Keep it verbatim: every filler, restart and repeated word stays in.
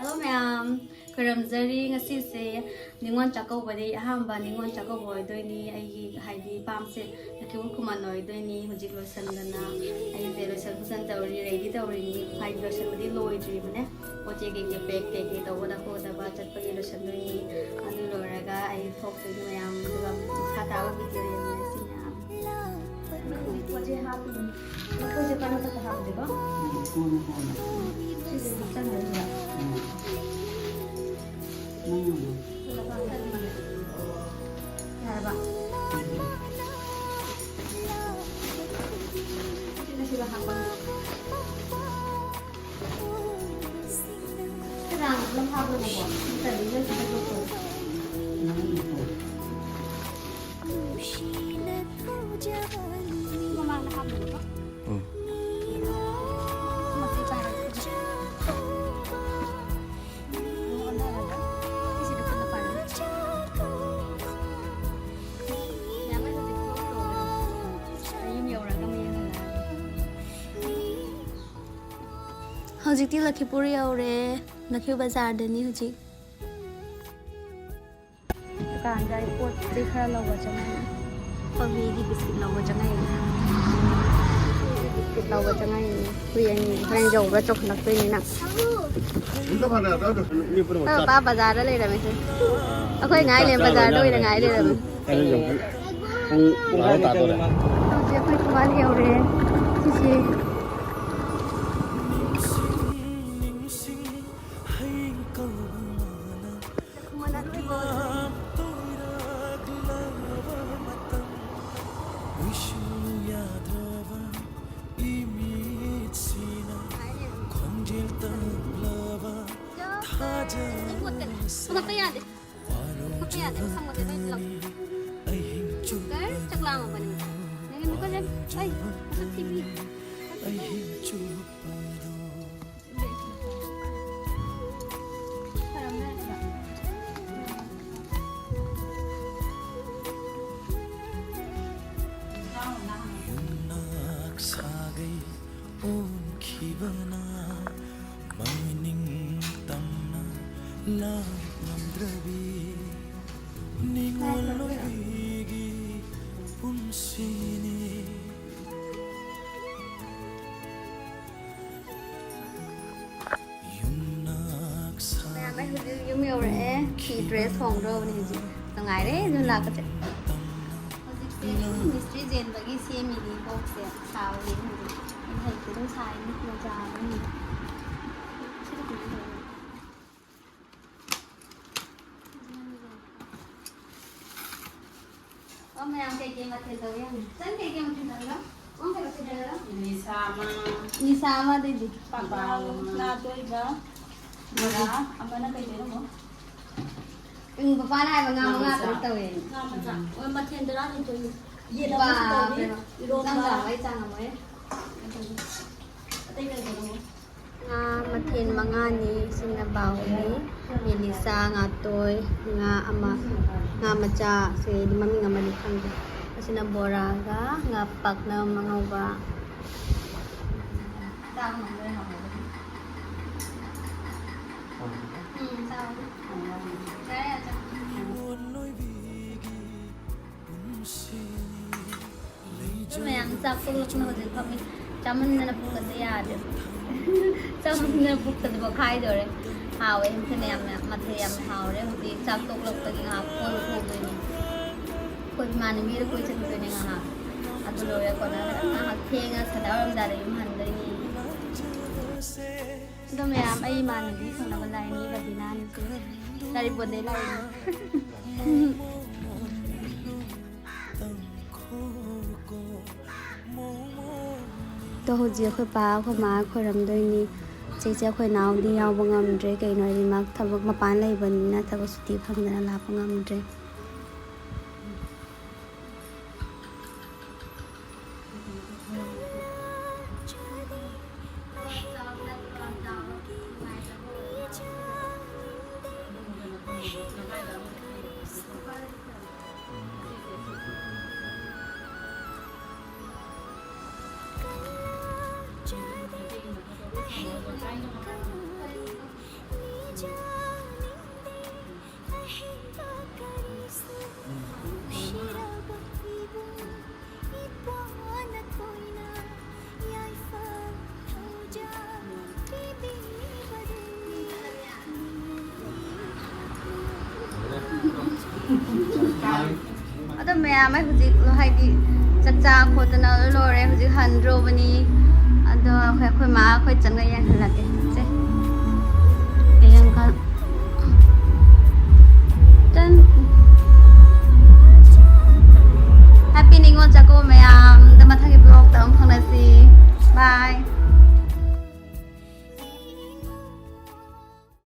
Hello ꯃꯌꯥꯝ, ꯈꯨꯔꯨꯝꯖꯔꯤ꯫ ꯉꯁꯤꯁꯦ ꯅꯤꯉꯣꯜ ꯆꯥꯛꯀꯧꯕꯗꯤ ꯑꯍꯥꯟꯕ ꯅꯤꯉꯣꯜ ꯆꯥꯛꯀꯧꯕ ꯑꯣꯏꯗꯣꯏꯅꯤ꯫ ꯑꯩꯒꯤ ꯍꯥꯏꯗꯤ ꯄꯥꯝꯁꯦ ꯂꯛꯈꯤꯕ ꯈꯨꯃꯟ ꯑꯣꯏꯗꯣꯏꯅꯤ꯫ ꯍꯧꯖꯤꯛ ꯂꯣꯏꯁꯟꯗꯅ ꯑꯩꯁꯦ ꯂꯣꯏꯁꯟ ꯈꯣꯠꯆꯟ ꯇꯧꯔꯤ, ready ꯇꯧꯔꯤꯅꯤ꯫ ꯍꯥꯏꯗꯤ ꯂꯣꯏꯁꯟꯕꯗꯤ ꯂꯣꯏꯗ꯭ꯔꯤꯕꯅꯦ꯫ ꯄꯣꯠ ꯆꯩ ꯀꯩꯀꯩ pack ꯀꯩꯀꯩ ꯇꯧꯒꯗ ꯈꯣꯠꯀꯗꯕ ꯆꯠꯄꯒꯤ ꯂꯣꯏꯁꯟꯗꯣꯏꯅꯤ꯫ ꯑꯗꯨ ꯂꯣꯏꯔꯒ ꯑꯩ ꯊꯣꯛꯇꯣꯏꯅꯤ ꯃꯌꯥꯝ꯫ ꯑꯗꯨꯒ ꯃꯈꯥ ꯇꯥꯕ video ꯌꯦꯡꯃꯤꯟꯅꯁꯤ ꯃꯌꯥꯝ꯫ ꯄꯣꯠ ꯆꯩ ꯍꯥꯞꯄꯤꯅꯤ꯫ ꯃꯈꯣꯏꯁꯦ ꯀꯔꯝꯕꯗ ꯍꯥꯞꯄꯗꯣꯏꯕ? ꯁꯤꯁꯦ ꯍꯥꯞꯆꯟꯕꯁꯤꯗ꯫ ꯌꯥꯔꯕ? ꯁꯤꯅ ꯁꯤꯗ ꯍꯥꯞꯄꯒꯦ꯫ ꯈꯤꯇꯪ ꯑꯗꯨꯝ ꯍꯥꯞꯄꯒꯀꯣ, ꯅꯠꯇ꯭ꯔꯗꯤ ꯂꯣꯏ ꯆꯤꯛꯊꯠꯄ ꯊꯣꯛꯑꯦ꯫ ꯃꯃꯥꯡꯗ ꯍꯥꯞꯄꯅꯦꯕ꯫ ꯎꯝ꯫ ꯃꯁꯤ ꯄꯥꯏꯔꯒ꯫ ꯑꯣꯟꯊꯔꯒ ꯁꯤꯁꯤꯗ ꯈꯨꯠꯅ ꯄꯥꯏꯔꯒ꯫ ꯌꯥꯝꯃꯦ ꯍꯧꯖꯤꯛ ꯊꯣꯛꯇ꯭ꯔꯣ? ꯑꯩ ꯌꯨꯝ ꯌꯧꯔꯒ ꯑꯃꯨꯛ ꯌꯦꯡꯍꯜꯂꯛꯑꯒꯦ꯫ ꯍꯧꯖꯤꯛꯇꯤ ꯂꯈꯤꯄꯨꯔ ꯌꯧꯔꯦ꯫ ꯂꯈꯤꯄꯨꯔ ꯕꯖꯥꯔꯗꯅꯤ ꯍꯧꯖꯤꯛ꯫ ꯗꯨꯀꯥꯟꯗ ꯑꯩ ꯄꯣꯠ ꯆꯩ ꯈꯔ ꯂꯧꯕ ꯆꯪꯉꯛꯏ꯫ ꯑꯩꯈꯣꯏ ꯍꯨꯏꯒꯤ biscuit ꯂꯧꯕ ꯆꯪꯉꯛꯏꯅꯦ꯫ Biscuit ꯂꯧꯕ ꯆꯪꯉꯛꯏꯅꯦ꯫ ꯍꯨꯏ ꯑꯅꯤ ꯍꯣꯔꯦꯟ ꯌꯧꯕ꯭ꯔꯥ ꯆꯣꯡꯈꯠꯂꯛꯇꯣꯏꯅꯤꯅ꯫ ꯑꯩꯈꯣꯏ ꯕꯕꯥ ꯕꯖꯥꯔꯗ ꯂꯩꯔꯝꯃꯦ꯫ ꯑꯩꯈꯣꯏ ꯉꯥꯏ ꯂꯩꯔꯝꯃꯦ, ꯕꯖꯥꯔꯗ ꯑꯣꯏꯅ ꯉꯥꯏ ꯂꯩꯔꯝꯃꯦ꯫ ꯄꯨꯡ ꯄꯨꯡ ꯕꯥꯔꯣ ꯇꯥꯗꯣꯔꯦ꯫ ꯍꯧꯖꯤꯛ ꯑꯩꯈꯣꯏ ꯊꯣꯡꯒꯥꯟ ꯌꯧꯔꯦ꯫ ꯁꯤꯁꯦ꯫ ꯊꯝꯃꯛꯄ ꯌꯥꯗꯦ꯫ ꯊꯝꯃꯛꯄ ꯌꯥꯗꯦ꯫ ꯊꯝꯃꯛꯀꯦ ꯅꯣꯏ ꯂꯧ꯫ ꯁꯨꯒꯔ ꯆꯥꯛ ꯂꯥꯝꯃꯕꯅꯦ꯫ ꯅꯪ ꯃꯤꯀꯣꯟꯁꯦ꯫ ꯑꯩ ꯃꯁꯛ ꯊꯤꯕꯤ꯫ ꯌꯨꯝꯅꯥꯛ ꯁꯥꯒꯩ ꯑꯣꯟꯈꯤꯕꯅ ꯃꯃꯤꯅꯤꯡ ꯇꯝ ꯂꯥꯛꯂꯝꯗ꯭ꯔꯕꯤ ꯅꯤꯡꯉꯣꯜ ꯑꯣꯏꯕꯤꯒꯤ ꯄꯨꯟꯁꯤꯅꯤ꯫ ꯌꯨꯝꯅꯥꯛ ꯃꯌꯥꯝ, ꯑꯩ ꯍꯧꯖꯤꯛ ꯌꯨꯝ ꯌꯧꯔꯛꯑꯦ꯫ ꯐꯤ ꯗ꯭ꯔꯦꯁ ꯍꯣꯡꯗ꯭ꯔꯣꯕꯅꯤ ꯍꯧꯖꯤꯛ꯫ ꯅꯨꯡꯉꯥꯏꯔꯦ ꯌꯨꯝ ꯂꯥꯛꯄꯁꯦ꯫ ꯍꯧꯖꯤꯛꯁꯦ ꯃꯤꯁꯇ꯭ꯔꯤ ꯆꯦꯟꯕꯒꯤ ꯁꯦꯝꯃꯤꯅꯤ꯫ ꯀꯣꯛꯁꯦ ꯁꯥꯕꯒꯤ ꯍꯧꯖꯤꯛ꯫ ꯑꯩ ꯍꯩꯇꯦ, ꯑꯗꯨꯝ ꯁꯥꯏꯅꯤ ꯃꯣꯖꯥ ꯑꯗꯨꯝ꯫ ꯑꯣ, ꯃꯌꯥꯝ ꯀꯩꯀꯩ ꯃꯊꯦꯜ ꯇꯧꯔꯤ ꯍꯪꯉꯤ꯫ ꯆꯟ ꯀꯩꯀꯩ ꯃꯊꯦꯜ ꯇꯧꯔꯤꯅꯣ? ꯑꯣ, ꯀꯩ ꯃꯊꯦꯜ ꯇꯧꯔꯤꯅꯣ? ꯅꯤꯁꯥ ꯑꯃ꯫ ꯅꯤꯁꯥ ꯑꯃ, ꯑꯗꯩꯗꯤ? ꯄꯥꯛꯂꯥꯎ ꯑꯃ꯫ ꯉꯥ ꯑꯇꯣꯏꯕ꯫ ꯕꯣꯔꯥ ꯑꯃꯅ ꯀꯩ ꯀꯩꯅꯣ? ꯎꯝ, ꯄꯄꯥꯅ ꯍꯥꯏꯕ ꯉꯥ ꯃꯉꯥ ꯇꯔꯨꯛ ꯇꯧꯋꯦ꯫ ꯉꯥ ꯃꯆꯥ꯫ ꯑꯣ, ꯃꯊꯦꯜ ꯇꯔꯥꯅꯤꯊꯣꯏ꯫ ꯌꯦꯟ ꯑꯃꯁꯨ ꯇꯧꯔꯤ, ꯕꯥꯞꯔꯦ ꯕꯥꯞ꯫ ꯏꯔꯣꯝꯕ꯫ ꯆꯥꯡ ꯆꯥꯡꯕ, ꯑꯩ ꯆꯥꯡ ꯉꯝꯃꯣꯏ꯫ ꯑꯇꯩ ꯀꯩ ꯀꯩꯅꯣ? ꯉꯥ ꯃꯊꯦꯜ ꯃꯉꯥꯅꯤ꯫ ꯁꯤꯅ ꯕꯥꯍꯨꯂꯤ, ꯃꯤꯂꯤꯁꯥ, ꯉꯥꯇꯣꯏ, ꯉꯥ ꯑꯃ, ꯉꯥ ꯃꯆꯥ, ꯁꯤꯗꯤ ꯃꯃꯤꯡ ꯑꯃꯗꯤ ꯈꯪꯗꯦ꯫ ꯑꯁꯤꯅ ꯕꯣꯔꯥꯒ ꯉꯥ ꯄꯥꯛꯅꯝ ꯑꯉꯧꯕ꯫ ꯆꯥꯕ ꯉꯝꯗꯣꯏ ꯃꯥꯟꯗꯦ꯫ ꯎꯝ, ꯆꯥꯎ꯫ ꯌꯥꯔꯦ, ꯌꯥꯔꯦ, ꯆꯥꯎ꯫ ꯃꯌꯥꯝ ꯆꯥꯛ ꯇꯣꯛꯂꯛꯄꯅ ꯍꯧꯖꯤꯛ ꯐꯝꯃꯤ꯫ ꯆꯥꯃꯟꯗꯅ ꯄꯨꯛꯀꯁꯦ ꯌꯥꯗ꯭ꯔꯦ꯫ ꯆꯥꯃꯟꯗꯅ ꯄꯨꯛꯀꯁꯦ ꯄꯣꯛꯈꯥꯏꯗꯧꯔꯦ꯫ ꯍꯥꯎꯋꯦ, ꯃꯊꯦꯜ ꯌꯥꯝ, ꯃꯊꯦꯜ ꯌꯥꯝ ꯍꯥꯎꯔꯦ꯫ ꯍꯧꯖꯤꯛ ꯆꯥꯛ ꯇꯣꯛꯂꯛꯄꯒꯤ ꯉꯥꯏꯍꯥꯛ ꯀꯣꯏꯕ ꯊꯣꯛꯎꯗꯣꯏꯅꯤ꯫ ꯑꯩꯈꯣꯏ ꯏꯃꯥꯟꯅꯕꯤꯗ ꯀꯣꯏ ꯆꯠꯂꯨꯗꯣꯏꯅꯦ ꯉꯥꯏꯍꯥꯛ꯫ ꯑꯗꯨ ꯂꯣꯏꯔ ꯀꯣꯟꯅ ꯉꯥꯏꯍꯥꯛ ꯊꯦꯡꯉ ꯁꯟꯗꯥ ꯋꯥꯏꯔꯝ ꯇꯥꯔꯦ ꯌꯨꯝ ꯍꯟꯗꯣꯏꯅꯤ꯫ ꯑꯗꯣ ꯃꯌꯥꯝ, ꯑꯩ ꯏꯃꯥꯟꯅꯕꯤ ꯊꯪꯅꯕ ꯂꯥꯛꯏꯅꯤ, ꯔꯕꯤꯅꯥꯅꯤ꯫ ꯌꯥꯏꯔꯤꯄꯣꯛꯇꯩ ꯂꯥꯛꯏꯅꯤ꯫ ꯑꯗꯣ ꯍꯧꯖꯤꯛ ꯑꯩꯈꯣꯏ ꯄꯥ, ꯑꯩꯈꯣꯏ ꯃꯥ ꯈꯣꯏꯔꯝꯗꯣꯏꯅꯤ꯫ ꯆꯦꯆꯦ ꯑꯩꯈꯣꯏ ꯅꯥꯎꯗꯤ ꯌꯥꯎꯕ ꯉꯝꯗ꯭ꯔꯦ, ꯀꯩꯅꯣ ꯍꯥꯏꯗꯤ ꯃꯥ ꯊꯕꯛ ꯃꯄꯥꯟ ꯂꯩꯕꯅꯤꯅ ꯊꯕꯛ ꯁꯨꯇꯤ ꯐꯪꯗꯅ ꯂꯥꯛꯄ ꯉꯝꯗ꯭ꯔꯦ꯫ ꯃꯌꯥꯝ ꯑꯩ ꯍꯧꯖꯤꯛ ꯍꯥꯏꯗꯤ ꯆꯥꯛ ꯆꯥ ꯈꯣꯠꯇꯅ ꯂꯣꯏꯔꯦ꯫ ꯍꯧꯖꯤꯛ ꯍꯟꯗ꯭ꯔꯣꯕꯅꯤ꯫ ꯑꯗꯣ ꯑꯩꯈꯣꯏ ꯑꯩꯈꯣꯏ ꯃꯥ ꯑꯩꯈꯣꯏ ꯆꯪꯉ ꯌꯦꯡꯍꯜꯂꯛꯀꯦ꯫